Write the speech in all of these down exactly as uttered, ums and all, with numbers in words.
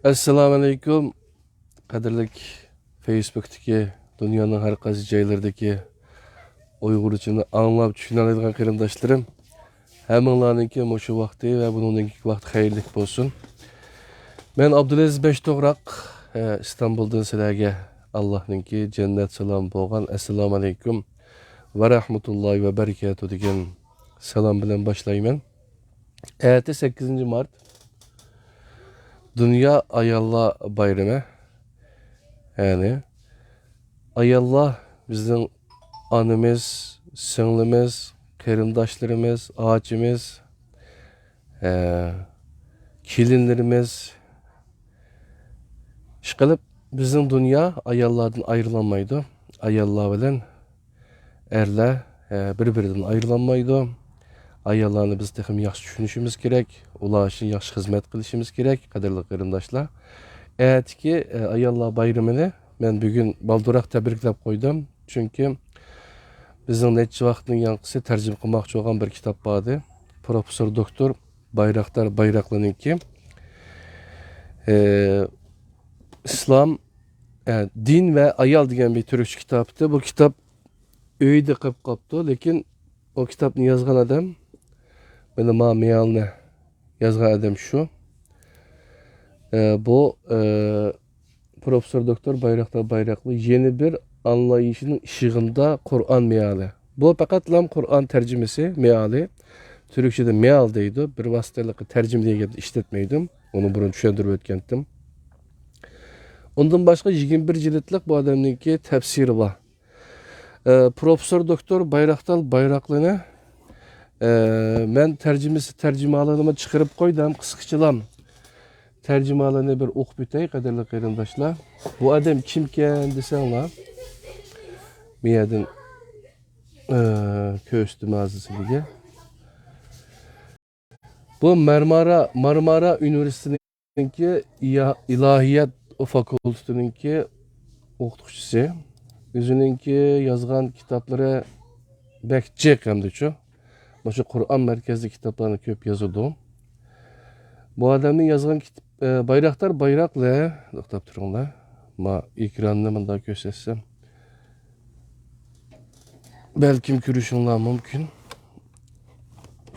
ئەسسالامۇئەلەيكۇم، قەدىرلىك فېيسبۇكتىكى، دۇنيانىڭ ھەر قايسى جايلىرىدىكى ئۇيغۇرچىنى ئاڭلاپ چۈشىنەلەيدىغان قېرىنداشلىرىم. ھەممىڭلارنىڭكى مۇشۇ ۋاقتى ۋە بۇنىڭدىن كېيىنكى ۋاقتى خەيرلىك بولسۇن. مەن ئابدۇلئەزىز بەشتوغراق، ئە، ئىستانبۇلدىن سىلەرگە ئاللاھنىڭكى جەننەت سالامى بولغان ئەسسالامۇئەلەيكۇم ۋە رەھمەتۇللاھى ۋە بەرىكاتۇھ دېگەن سالام بىلەن باشلايمەن. ئەتە سەككىزىنچى مارت، دۇنيا ئاياللار بايرىمى. يەنى ئاياللار بىزنىڭ ئانىمىز، سىڭلىمىز، قېرىنداشلىرىمىز، ئاچىمىز، ئە، كېلىنلىرىمىز. ئىشقىلىپ، بىزنىڭ دۇنيا ئاياللاردىن ئايرىلالمايدۇ. ئاياللار بىلەن ئەرلەر، ئە، بىر-بىرىدىن ئايرىلالمايدۇ. ئاياللارنى بىز تېخىمۇ ياخشى چۈشىنىشىمىز كېرەك، ئۇلار ئۈچۈن ياخشى خىزمەت قىلىشىمىز كېرەك، قەدىرلىك قېرىنداشلار. ئەتىكى، ئە، ئاياللار بايرىمىنى مەن بۈگۈن بالدۇرراق تەبرىكلەپ قويدۇم. چۈنكى بىزنىڭ نەچچە ۋاقىتنىڭ ياڭقىسى تەرجىمە قىلماقچى بولغان بىر كىتاب بار ئىدى. پروفېسسور دوكتور بايراقدار بايراقلىنىڭكى، ئە، ئىسلام، ئە، دىن ۋە ئايال دېگەن بىر تۈركچە كىتاب ئىدى. بۇ كىتاب ئۆيدە قېلىپ قاپتۇ، لېكىن ئۇ كىتابنى يازغان ئادەم، مانا ما مېيالنى يازغان ئادەم شۇ. ئە، بۇ، ئە، پروفېسسور دوكتور بايراقدار بايراقلى يەنە بىر ئاڭلايىشنىڭ ئىشىغىندا قۇرئان مېيالى. بۇ پەقەتلا قۇرئان تەرجىمىسى مېيالى. تۈركچىدە مېيال دەيدۇ. بىر ۋاسىتىلىق تەرجىمە دېگەن گەپنى ئىشلەتمەيدۇ. ئۇنى بۇرۇن چۈشەندۈرۈپ ئۆتكەنتىم. ئۇندىن باشقا يىگىرمە بىر جىلىتلىق بۇ ئادەمنىڭكى تەپسىرى بار. ئە، پروفېسسور دوكتور بايراقدار بايراقلىنى، ئە، مەن تەرجىمىسى، تەرجىمىھالىنىمۇ چىقىرىپ قويدۇم، قىسقىچىلام. تەرجىمىھالىنى بىر ئوقۇپ ئۆتەي، قەدىرلىك قېرىنداشلار. بۇ ئادەم كىمكەن دېسەڭلار، بۇ يەردىن، ئە، كۆرسىتىمەن ھازىر سىلىگە. بۇ مەرمارا، مارمارا ئۇنىۋېرسىتېتىنىڭكى ئىيا-، ئىلاھىيات فاكۇلتېتىنىڭكى ئوقۇتقۇچىسى. ئۆزىنىڭكى يازغان كىتابلىرى بەك جىق ھەمدىچۇ. مۇشۇ قۇرئان مەركەزلىك كىتابلارنى كۆپ يازىدۇ. بۇ ئادەمنىڭ يازغان كىت-، ئە، بايراقدار بايراقلى، توختاپ تۇرۇڭلار. ما ئېكراننى مۇنداق كۆرسەتسەم. بەلكىم كۆرۈشۈڭلار مۇمكىن.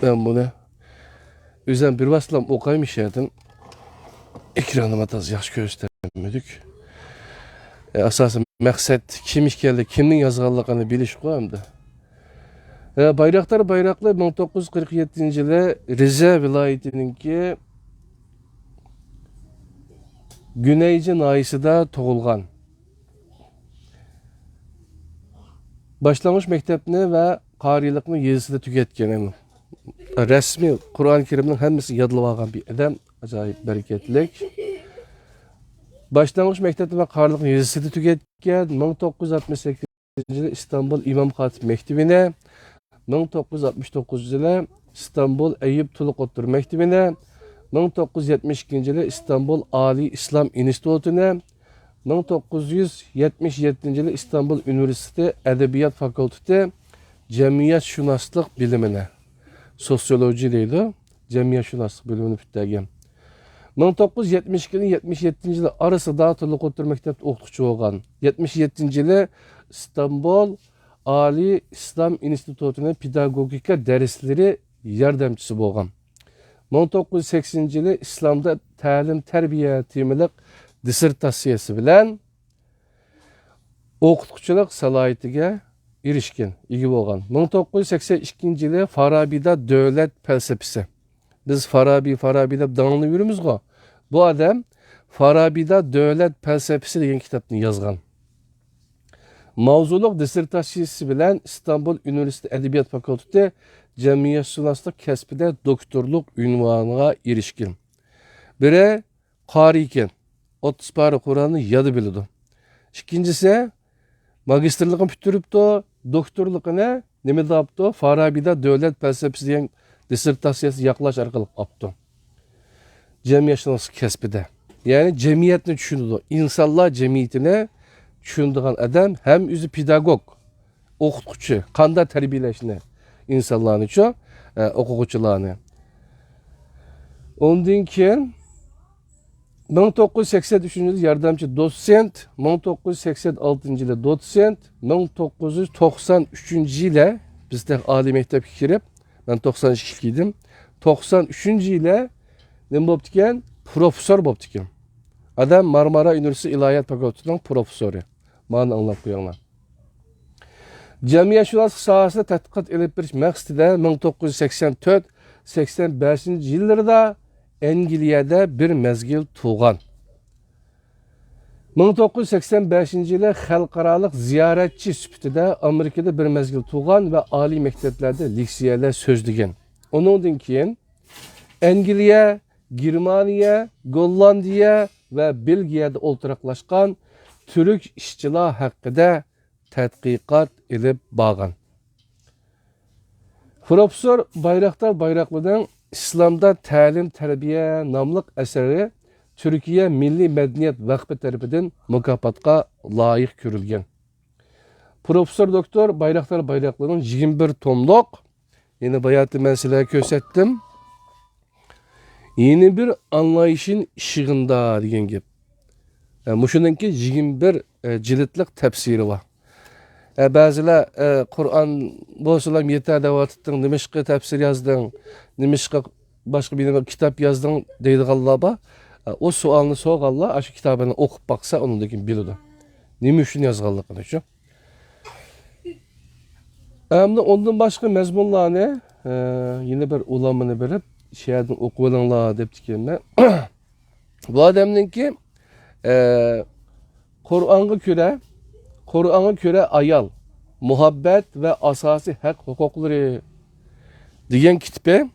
مەن بۇنى ئۆزۈم بىر ۋاسىتىلام ئوقايمىش يەردىن. ئېكراننى تازا ياخشى كۆرسىتەلمىدۇق. ئە، ئاساسىي مەقسەت كىم ئىكەنلىكى، كىمنىڭ يازغانلىقىنى بىلىشقۇ ئەمدى. ئە، بايراقدار بايراقلى مىڭ توققۇز يۈز قىرىق يەتتىنچى يىلى رىزە ۋىلايىتىنىڭكى گۈنەيجە ناھىيەسىدە تۇغۇلغان. باشلانغۇچ مەكتەپنى ۋە قارىيلىقنى يېزىسىدا تۈگەتكەن. رەسمىي قۇرئان كەرىمنىڭ ھەممىسىنى يادلىۋالغان بىر ئادەم، ئاجايىپ بەرىكەتلىك. باشلانغۇچ مەكتەپنى ۋە قارىيلىقنى يېزىسىدا تۈگەتكەن. مىڭ توققۇز يۈز ئاتمىش سەككىزىنچى يىلى ئىستانبۇل ئىمام خاتىپ مەكتىۋىنى، مىڭ توققۇز يۈز ئاتمىش توققۇزىنچى يىلى ئىستانبۇل ئەييۇب تولۇق ئوتتۇرا مەكتىۋىنى، مىڭ توققۇز يۈز يەتمىش ئىككىنچى يىلى ئىستانبۇل ئالىي ئىسلام ئىنستىتۇتىنى، مىڭ توققۇز يۈز يەتمىش يەتتىنچى يىلى ئىستانبۇل ئۇنىۋېرسىتېتى ئەدەبىيات فاكۇلتېتى جەمئىيەتشۇناسلىق بۆلۈمىنى، سوسىيولوگىيە دەيدۇ، جەمئىيەتشۇناسلىق بۆلۈمىنى پۈتتۈرگەن. مىڭ توققۇز يۈز يەتمىش ئىككى يەتمىش يەتتىنچى يىلى ئارىسىدا تولۇق ئوتتۇرا مەكتەپتە ئوقۇتقۇچى بولغان. يەتمىش يەتتىنچى يىلى ئىستانبۇل ئالىي ئىسلام ئىنستىتۇتىنىڭ پېداگوگىكا دەرسلىرى ياردەمچىسى بولغان. مىڭ توققۇز يۈز سەكسىنىنچى يىلى ئىسلامدا تەلىم تەربىيە تېمىلىق دىسسېرتاتسىيەسى بىلەن ئوقۇتقۇچىلىق سالاھىيىتىگە ئېرىشكەن، ئىگە بولغان. مىڭ توققۇز يۈز سەكسەن ئىككىنچى يىلى فارابىدا دۆلەت پەلسەپىسى. بىز فارابى، فارابى دەپ داڭلىنىپ يۈرىمىزغۇ. بۇ ئادەم فارابىدا دۆلەت پەلسەپىسى دېگەن كىتابنى يازغان. ماۋزۇلۇق دىسسېرتاتسىيىسى بىلەن ئىستانبۇل ئۇنىۋېرسىتېتى ئەدەبىيات فاكۇلتېتى جەمئىيەتشۇناسلىق كەسپىدە دوكتورلۇق ئۇنۋانىغا ئېرىشكەن. بىرى قارىيكەن، ئوتتۇز پارە قۇرئاننى ياد بىلىدۇ. ئىككىنچىسى، ماگىستىرلىقىنى پۈتتۈرۈپتۇ، دوكتورلۇقىنى نېمىدە ئاپتۇ؟ فارابىدا دۆلەت پەلسەپىسى دېگەن دىسسېرتاتسىيەسىنى ياقلاش ئارقىلىق ئاپتۇ. جەمئىيەتشۇناسلىق كەسپىدە. يەنى جەمئىيەتنى چۈشىنىدۇ. ئىنسانلار جەمئىيىتىنى چۈشىنىدىغان ئادەم، ھەم ئۆزى پېداگوگ، ئوقۇتقۇچى، قانداق تەربىيەلەشنى، ئىنسانلارنىچۇ، ئە، ئوقۇغۇچىلارنى. ئۇندىن كېيىن مىڭ توققۇز يۈز سەكسەن ئۈچىنچى يىلى ياردەمچى دوتسېنت، مىڭ توققۇز يۈز سەكسەن ئالتىنچى يىلى دوتسېنت، مىڭ توققۇز يۈز توقسان ئۈچىنچى يىلى بىز تېخى ئالىي مەكتەپكە كىرىپ، مەن توقسان ئىككىگە كىردىم. توقسان ئۈچىنچى يىلى نېمە بوپتىكەن؟ پروفېسسور بوپتىكەن. ئادەم مارمارا ئۇنىۋېرسىتېتى ئىلاھىيات فاكۇلتېتىنىڭ پروفېسسورى. مانا ئاڭلاپ قويۇڭلار. جەمئىيەتشۇناسلىق ساھەسىدە تەتقىقات ئېلىپ بېرىش مەقسىتىدە مىڭ توققۇز يۈز سەكسەن تۆت، سەكسەن بەشىنچى يىللىرىدا ئەنگلىيەدە بىر مەزگىل تۇرغان. مىڭ توققۇز يۈز سەكسەن بەشىنچى يىلى خەلقئارالىق زىيارەتچى سۈپىتىدە ئامېرىكىدا بىر مەزگىل تۇرغان ۋە ئالىي مەكتەپلەردە لېكسىيەلەر سۆزلىگەن. ئۇنىڭدىن كېيىن ئەنگلىيە، گېرمانىيە، گوللاندىيە ۋە بېلگىيەدە ئولتۇراقلاشقان تۈرك ئىشچىلار ھەققىدە تەتقىقات ئېلىپ بارغان. پروفېسسور بايراقدار بايراقلىنىڭ ئىسلامدا تەلىم-تەربىيە ناملىق ئەسىرى تۈركىيە مىللىي مەدەنىيەت ۋەقپى تەرىپىدىن مۇكاپاتقا لايىق كۆرۈلگەن. پروفېسسور دوكتور بايراقدار بايراقلىنىڭ يىگىرمە بىر توملۇق، يەنە باياتىن مەن سىلەرگە كۆرسەتتىم. يەنە بىر ئاڭلايشىن ئىشىغىندا دېگەن گەپ. ئە، مۇشۇنىڭكى يىگىرمە بىر، ئە، جىلىتلىق تەپسىرى بار. ئە، بەزىلەر، ئە، «قۇرئان بولسىلا يېتەر دەۋاتىتتىڭ، نېمىشقا تەپسىر يازدىڭ، نېمىشقا باشقا بىر نېمە كىتاب يازدىڭ؟» دەيدىغانلار بار. ئە، ئۇ سوئالنى سورىغانلار ئاشۇ كىتابىنى ئوقۇپ باقسا، ئۇنىڭدىن كېيىن بىلىدۇ نېمە ئۈچۈن يازغانلىقىنى شۇ. ئەمدى ئۇندىن باشقا مەزمۇنلارنى، ئە، يەنە بىر ئۇلامىنى بېرىپ، شۇ يەردىن ئوقۇۋېلىڭلار دەپتىكەنمەن. بۇ ئادەمنىڭكى، ئە، «قۇرئانغا كۆرە، قۇرئانغا كۆرە ئايال، مۇھەببەت ۋە ئاساسىي ھەق ھوقۇقلىرى» دېگەن كىتابى،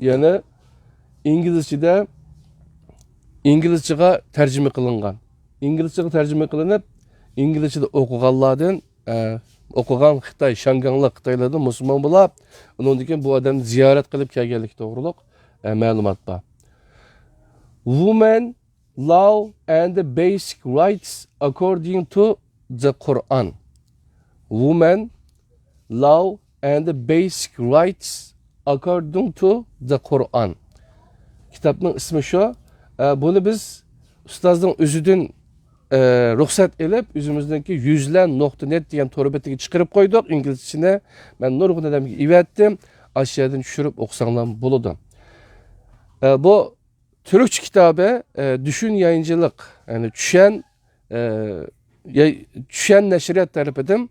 يەنى ئىنگلىزچىدە، ئىنگلىزچىغا تەرجىمە قىلىنغان. ئىنگلىزچىغا تەرجىمە قىلىنىپ، ئىنگلىزچىدە ئوقۇغانلاردىن، ئە، ئوقۇغان خىتاي، شياڭگاڭلىق خىتايلاردىن مۇسۇلمان بولا، ئۇنىڭدىن كېيىن بۇ ئادەمنى زىيارەت قىلىپ كەلگەنلىكى توغرۇلۇق، ئە، مەلۇمات بار. Women Law and the Basic Rights According to the Quran. Women, Law and the Basic Rights According to the Quran. كىتابنىڭ ئىسمى شۇ. ئە، بۇنى بىز ئۇستازنىڭ ئۆزىدىن، ئە، رۇخسەت ئېلىپ، ئۆزىمىزنىڭكى يۈزلەر نۇقتا نېت دېگەن تور بېتىگە چىقىرىپ قويدۇق. ئىنگلىزچىسىنى مەن نۇرغۇن ئادەمگە ئېۋەتتىم. ئاشۇ يەردىن چۈشۈرۈپ ئوقۇساڭلار بولىدۇ. ئە، بۇ تۈركچە كىتابى، ئە، دۈشۈن يايىنچىلىق، يەنى چۈشەن، ئە، ياي-، چۈشەن نەشرىيات تەرىپىدىن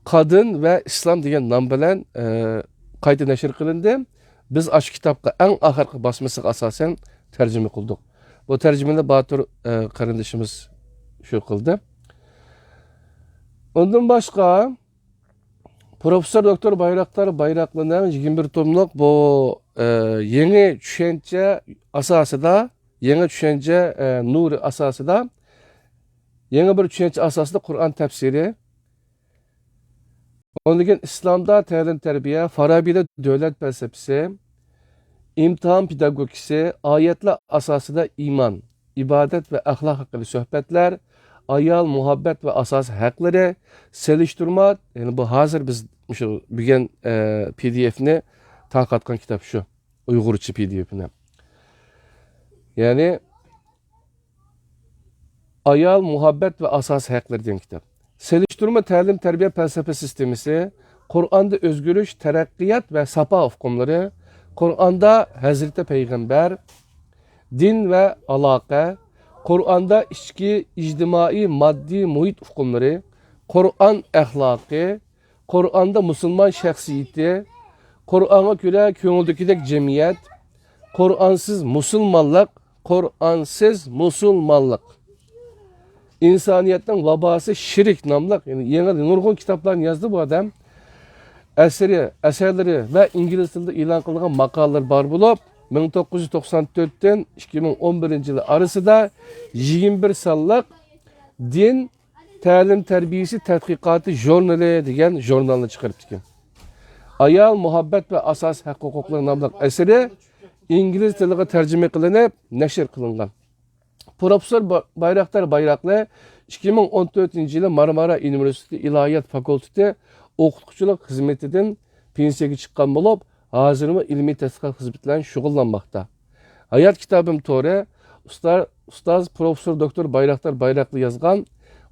قادىن ۋە ئىسلام دېگەن نام بىلەن، ئە، قايتا نەشر قىلىندى. بىز ئاشۇ كىتابقا ئەڭ ئاخىرقى باسمىسىغا ئاساسەن تەرجىمە قىلدۇق. بۇ تەرجىمىنى باتۇر، ئە، قېرىندىشىمىز شۇ قىلدى. ئۇندىن باشقا، پروفېسسور دوكتور بايراقدار بايراقلىنىڭ يىگىرمە بىر توملۇق بۇ، ئە، يېڭى چۈشەنچە ئاساسىدا، يېڭى چۈشەنچە، ئە، نۇرى ئاساسىدا، يېڭى بىر چۈشەنچە ئاساسىدا قۇرئان تەپسىرى، ئۇنىڭدىن كېيىن ئىسلامدا تەلىم-تەربىيە، فارابىدا دۆلەت پەلسەپىسى، ئىمتىھان پېداگوگىكىسى، ئايەتلەر ئاساسىدا ئىمان، ئىبادەت ۋە ئەخلاق ھەققىدە سۆھبەتلەر، ئايال، مۇھەببەت ۋە ئاساسىي ھەقلىرى، سېلىشتۇرما، يەنى بۇ ھازىر بىز مۇشۇ بۈگۈن، ئە، پى دى ئېفنى تارقاتقان كىتاب شۇ، ئۇيغۇرچە پى دى ئېفنى. يەنى ئايال، مۇھەببەت ۋە ئاساسىي ھەقلىرى دېگەن كىتاب. سېلىشتۇرما تەلىم-تەربىيە پەلسەپە سىستېمىسى، قۇرئاندا ئۆزگىرىش، تەرەققىيات ۋە ساپا ئۇقۇملىرى، قۇرئاندا ھەزرىتى پەيغەمبەر، دىن ۋە ئالاقە، قۇرئاندا ئىچكى، ئىجتىمائىي، ماددىي مۇھىت ئۇقۇملىرى، قۇرئان ئەخلاقى، قۇرئاندا مۇسۇلمان شەخسىيىتى، قۇرئانغا كۆرە كۆڭۈلدىكىدەك جەمئىيەت، قۇرئانسىز مۇسۇلمانلىق، قۇرئانسىز مۇسۇلمانلىق، ئىنسانىيەتنىڭ ۋاباسى شىرك ناملىق، يەنى يېڭى نۇرغۇن كىتابلارنى يازدى بۇ ئادەم. ئەسىرى، ئەسەرلىرى ۋە ئىنگلىز تىلىدا ئېلان قىلغان ماقالىلىرى بار بولۇپ، مىڭ توققۇز يۈز توقسان تۆتتىن ئىككى مىڭ ئون بىرىنچى يىل ئارىسىدا يىگىرمە بىر سانلىق دىن تەلىم-تەربىيىسى تەتقىقاتى ژۇرنىلى دېگەن ژۇرنالنى چىقىرىپتىكەن. ئايال، مۇھەببەت ۋە ئاساسىي ھەق ھوقۇقلىرى ناملىق ئەسىرى ئىنگلىز تىلىغا تەرجىمە قىلىنىپ، نەشر قىلىنغان. پروفېسسور با-، بايراقدار بايراقلى ئىككى مىڭ ئون تۆتىنچى يىلى مارمارا ئۇنىۋېرسىتېتى ئىلاھىيات فاكۇلتېتى ئوقۇتقۇچىلىق خىزمىتىدىن پېنسىيەگە چىققان بولۇپ، ھازىرمۇ ئىلمىي تەتقىقات خىزمىتى بىلەن شۇغۇللانماقتا. ھايات كىتابىم تورى ئۇستاز ئۇستاز پروفېسسور دوكتور بايراقدار بايراقلى يازغان،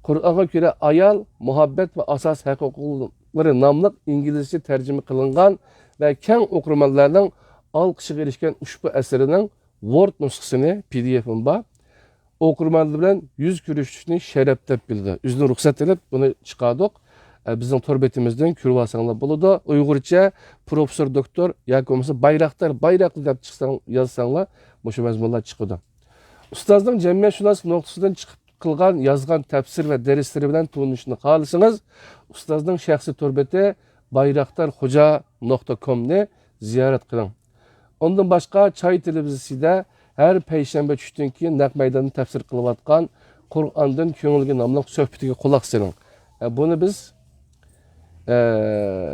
قۇرئانغا كۆرە ئايال، مۇھەببەت ۋە ئاساسىي ھەقۇقلىرى ناملىق ئىنگلىزچە تەرجىمە قىلىنغان ۋە كەڭ ئوقۇرمەنلەرنىڭ ئالقىشىغا ئېرىشكەن ئۇشبۇ ئەسىرىنىڭ ۋورد نۇسخىسىنى، پى دى ئېفىم بار، ئوقۇرمەنلەر بىلەن يۈز كۆرۈشۈشنى شەرەپ دەپ بىلدى. ئۆزىدىن رۇخسەت ئېلىپ بۇنى چىقاردۇق. ئە، بىزنىڭ تور بېتىمىزدىن كۆرۈۋالساڭلار بولىدۇ. ئۇيغۇرچە پروفېسسور دوكتور ياكى بولمىسا بايراقدار بايراقلى دەپ چىقساڭ، يازساڭلار، مۇشۇ مەزمۇنلار چىقىدۇ. ئۇستازنىڭ جەمئىيەتشۇناسلىق نۇقتىسىدىن چىقىپ قىلغان، يازغان تەپسىر ۋە دەرسلىرى بىلەن تونۇشۇشنى خالىسىڭىز، ئۇستازنىڭ شەخسىي تور بېتى بايراقدار خوجا نۇقتا كومنى زىيارەت قىلىڭ. ئۇندىن باشقا، چاي تېلېۋىزىيىسىدە ھەر پەيشەنبە چۈشتىن كېيىن نەق مەيداندا تەپسىر قىلىۋاتقان قۇرئاندىن كۆڭۈلگە ناملىق سۆھبىتىگە قۇلاق سېلىڭ. ئە، بۇنى بىز، ئە،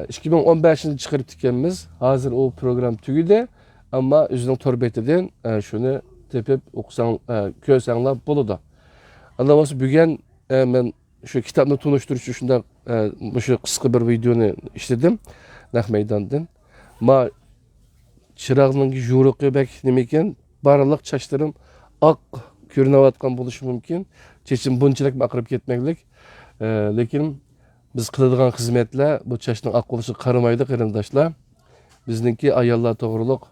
ئىككى مىڭ ئون بەشىنچى چىقىرىپتىكەنمىز. ھازىر ئۇ پروگرامما تۈگىدى. ئەمما ئۆزىنىڭ تور بېتىدىن، ئە، شۇنى تېپىپ ئوقۇساڭ، ئە، كۆرسەڭلار بولىدۇ. ئاندىن بولسا بۈگۈن، ئە، مەن شۇ كىتابنى تونۇشتۇرۇش ئۈچۈن شۇنداق، ئە، مۇشۇ قىسقا بىر ۋىدېونى ئىشلىدىم نەق مەيداندىن. ما چىراغنىڭ يورۇقى بەك نېمىكەن، بارلىق چاچلىرىم ئاق كۆرۈنۈۋاتقان بولۇشى مۇمكىن. چېچىم بۇنچىلىك ئاقىرىپ كەتمەكلىك. ئە، لېكىن بىز قىلىدىغان خىزمەتلەر بۇ چاچنىڭ ئاق بولۇشىغا قارىمايدۇ، قېرىنداشلار. بىزنىڭكى ئاياللار توغرۇلۇق،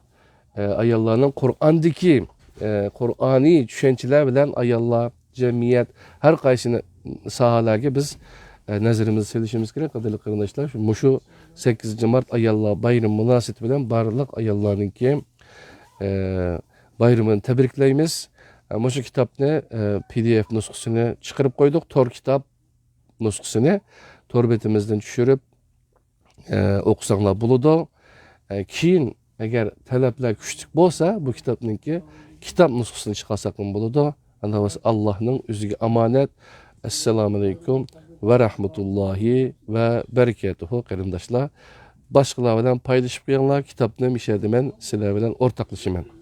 ئە، ئاياللارنىڭ قۇرئاندىكى، ئە، قۇرئانىي چۈشەنچىلەر بىلەن ئاياللار، جەمئىيەت، ھەر قايسى ساھەلەرگە بىز، ئە، نەزىرىمىزنى سېلىشىمىز كېرەك، قەدىرلىك قېرىنداشلار. مۇشۇ سەككىزىنچى مارت ئاياللار بايرىمى مۇناسىۋىتى بىلەن بارلىق ئاياللارنىڭكى، ئە، بايرىمىنى تەبرىكلەيمىز. ئە، مۇشۇ كىتابنى، ئە، پى دى ئېف نۇسخىسىنى چىقىرىپ قويدۇق، تور كىتاب نۇسخىسىنى تور بېتىمىزدىن چۈشۈرۈپ، ئە، ئوقۇساڭلار بولىدۇ. ئە، كېيىن ئەگەر تەلەپلەر كۈچلۈك بولسا، بۇ كىتابنىڭكى كىتاب نۇسخىسىنى چىقارساقمۇ بولىدۇ. ئاندىن بولسا ئاللاھنىڭ ئۆزىگە ئامانەت. ئەسسالامۇ ئەلەيكۇم ۋە رەھمەتۇللاھى ۋە بەرىكاتۇھۇ، قېرىنداشلار. باشقىلار بىلەن پايدىلىشىپ قويۇڭلار. كىتابنى مۇشۇ يەردە مەن سىلەر بىلەن ئورتاقلىشىمەن.